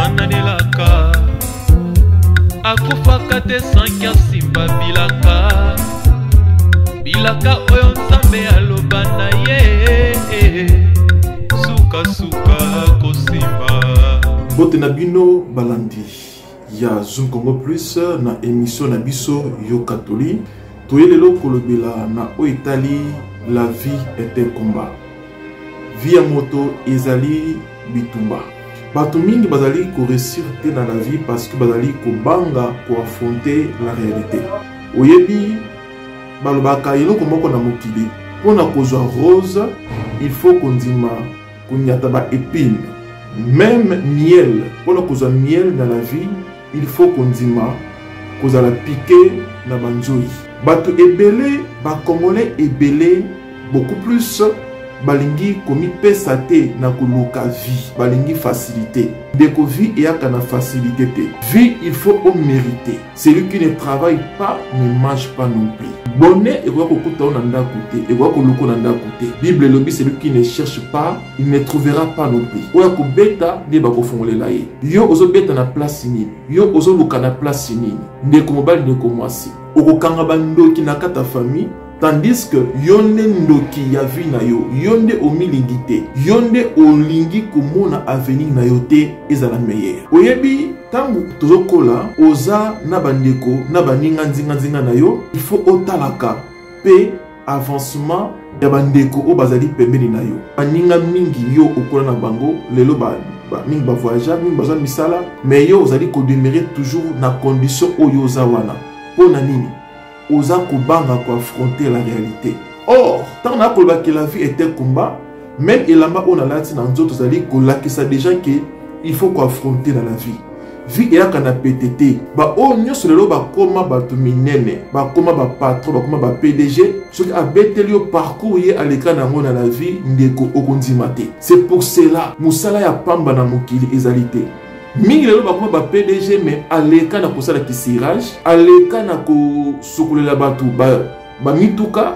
Mwana nelaka akufaka te sanki asimba bilaka, bilaka oyo Nzambe aloba na ye, sukasuka kosimba. Mbote na bino balandi ya Zoom Congo Plus na émission na biso Yoka Toli. Toye lelo kolobela na oyo etali la vie est un combat. Vie ya moto ezali bitumba. Bato mingi bazali koréussir te na la vie parce que bazali kobanga koaffronter la réalité. Oyebi, balobaka eloko moko na mokili, mpona kozwa rose il faut kondima konyata ba épine. Même miel, mpona kozwa miel na la vie il faut kondima kozala piqué na banzoi. Bato ebele, ba Congolais ebele beaucoup plus, balingi komipesa te na koluka vie, balingi facilité. Ndeko, vie eyaka na facilité te. Vie, il faut omériter. Celui qui ne travaille pas ne mange pas non plus. Bonheur ekoka kokuta yo na ndako te, ekoka koluka na ndako te. Bible elobi: celui qui ne cherche pas, il ne trouvera pas non plus. Oyo akobeta nde bakofongolela ye. Yo ozobeta na place nini? Yo ozoluka na place nini? Ndeko mobali, ndeko mwasi, okokanga bandoki na kati ya famille, tandis que yo nde ndoki ya vie na yo. Yo nde omilingi te, yo nde olingi komona avenir na yo te ezala meilleur. Oyebi, ntango tozokola, oza na bandeko na baninga nzinganzinga na yo, il faut otalaka mpe avancement ya bandeko oyo bazali pembeni na yo. Baninga mingi yo okola na bango, lelo mingi bavoyagea, mingi bazwa misala, mais yo ozali kodemeurer toujours na condition oyo oza wana. Mpo na nini? Oza kobanga koaffronter la réalité. Or ntango nakoloba ke la vie est un combat, même elamba oyo nalati na nzoto ozali kolakisa déjà ke il faut koaffronter na la vie. Vie eyaka na pete te. Baoyo nyonso lelo bakóma bato minene, bakóma bapatron, bakóma ba PDG, soki abeteli yo parcours ye aleka na yango na la vie, ndeko, okondima te. C'est pour cela mosala ya pamba na mokili ezali te. Mingi lelo bakóma ba PDG, mais aleka na kosala kisirage, aleka na kosukolela bato bamituka,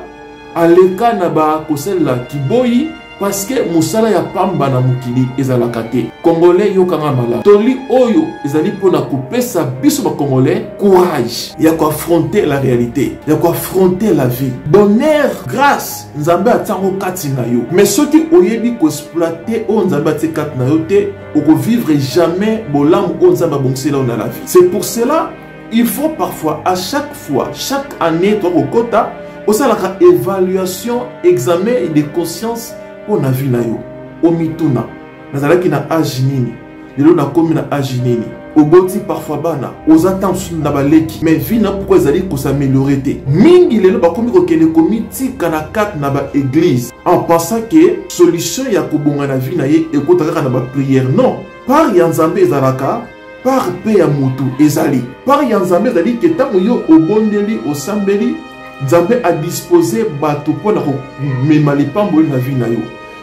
aleka na bakosalela kiboyi, parce que mosala ya pamba na mokili ezalaka te. Congolais, yokanga malamu toli oyo ezali mpona kopesa biso bacongolais courage ya koaffronter la réalité, ya koaffronter la vie. Bonheur, grâce, Nzambe atia yango kati na yo, mais soki oyebi koexploiter oyo Nzambe atie kati na yo te, okovivre jamais bolamu oyo Nzambe abongisela yo na la vie. C'est pour cela il faut parfois, à chaque fois, chaque année tokokota, osalaka évaluation, examen de conscience mpo na vie na yo. Omituna: nazalaki na age nini? Lelo nakomi na age nini? Oboti parfois bana, oza ntango mosusu na baleki, mais vie na pourquoi ezali kosaméliorer te? Mingi lelo bakomi kokende komitika na kati na baéglise en pensant ke solution ya kobonga na vie na ye ekota kaka na baprière. Non, part ya Nzambe ezalaka, part mpe ya motu ezali. Part ya Nzambe ezali ke ntango yo obondeli, osambeli, Nzambe adispose bato mpo na komema lipamboli na vie na yo.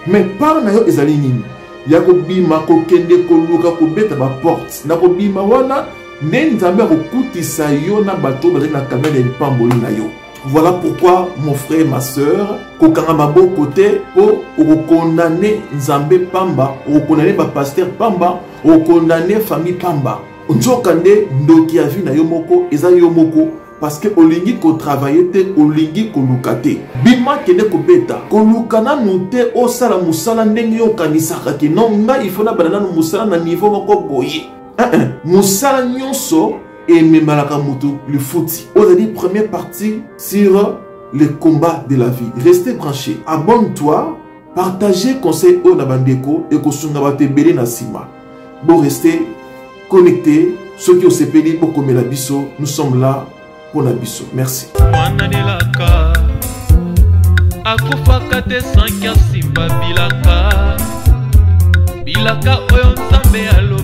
Mais part na yo ezali nini? Ya kobima, kokende koluka, kobeta baporte. Na kobima wana nde Nzambe akokutisa yo na bato oyo bazali na kamene ya lipamboli na yo. Voilà pourquoi, mon frère, ma sœur, kokanga maboko te, mpo okokondane Nzambe pamba, okokondane bapasteur pamba, okokondane famille pamba. Nzoka nde ndoki ya vie na yo moko eza yo moko, parce que olingi kotravailler te, olingi koluka te. Bima, kende kobeta, koluka nanu te, osala mosala ndenge yo okanisaka ke non, ngai il faut nabanda nanu mosala na niveau moko boye. Mosala nyonso ememalaka moto lifuti. Oyo ezali première partie sur le combat de la vie. Restez branché, abonne-toi, partage conseil oyo na bandeko, ekosunga bato ebele na nsima. Bo rester connecté. Soki osepeli, bokomela biso, nous sommes là mpona biso. Merci. Mwana nelaka akufaka te sanki asimba bilaka, bilaka oyo Nzambe alo